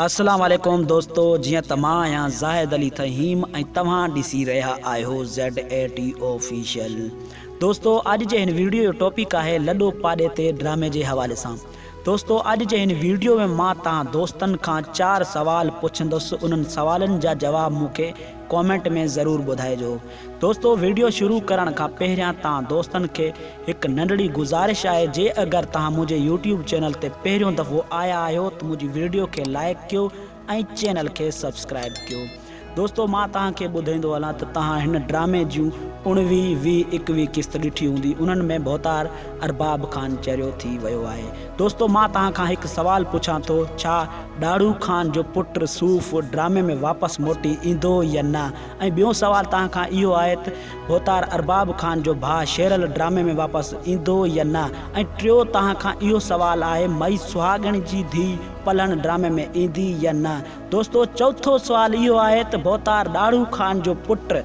اسلام عليڪم دوستو جيئن ته مان آهيان زاهد علي ٿهيم ۽ توهان ڏسي رهيا آهيو زيڊ اي ٽي آفيشل دوستو اڄ جي هن ويڊيو جو ٽاپڪ آهي لڏو پاڏي تي ڊرامي جي حوالي سان دوستو اڄ جي هن ويڊيو ۾ مان توهان دوستن کان چار سوال پڇندس انهن سوالن جا جواب مون کي ڪامينٽ ۾ ضرور ٻڌائجو دوستو ويڊيو شروع ڪرڻ کان پهريان توهان دوستن کي هڪ ننڍڙي گذارش آهي جي اگر توهان منهنجي يوٽيوب چينل تي پهريون دفعو آيا آهيو ته منهنجي ويڊيو کي لائيڪ ڪيو ۽ چينل کي سبسڪرائيب ڪيو دوستو مان توهان کي ٻڌائيندو هلان ته توهان هن ڊرامي جون اڻويهه ويهه ايڪويهه قسط ڏٺي هوندي انهن ۾ ڀوتار ارباب خان چريو ٿي ويو آهي دوستو مان توهان کان هڪ سوال پڇان ٿو ڇا ڏاڙهو خان جو پٽ صوف ڊرامي ۾ واپس موٽي ايندو يا نه ۽ ٻيون سوال توهان کان اهو آهي ته ڀوتار ارباب خان جو ڀاء شيرل ڊرامي ۾ واپس ايندو يا نه ۽ ٽيو توهان کان اهو سوال آهي مئي سهاڳڻ جي ڌيء پلهڻ ڊرامي ۾ ايندي يا نه دوستو چوٿو سوال اهو آهي ته ڀوتار ڏاڙهو خان جو پٽ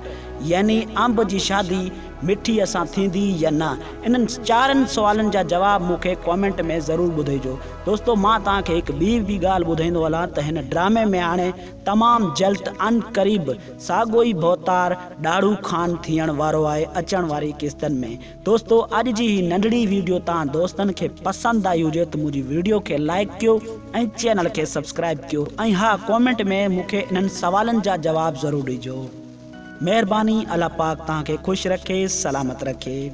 يعني انب جي شادي مٺيء سان ٿيندي يا نه انهن چارن سوالن جا جواب مون کي ڪامينٽ ۾ ضرور ٻڌائجو دوستو مان توهان کي هڪ ٻي به ڳالهه ٻڌائيندو هلان ته هن ڊرامي ۾ هاڻي تمام جلد عنقريب ساڳو ئي ڀوتار ڏاڙهو خان ٿيڻ وارو آهي اچڻ واري قسطن ۾ دوستو اڄ جي هي ننڍڙي ويڊيو توهان دوستن کي پسند آئي هجي ته منهنجي ويڊيو کي لائيڪ ڪيو ۽ چينل کي سبسڪرائيب ڪيو ۽ ها ڪامينٽ ۾ مون کي انهن سوالن جا جواب ضرور ڏجو مهرباني الله پاڪ توهان کي خوش رکي سلامت رکي.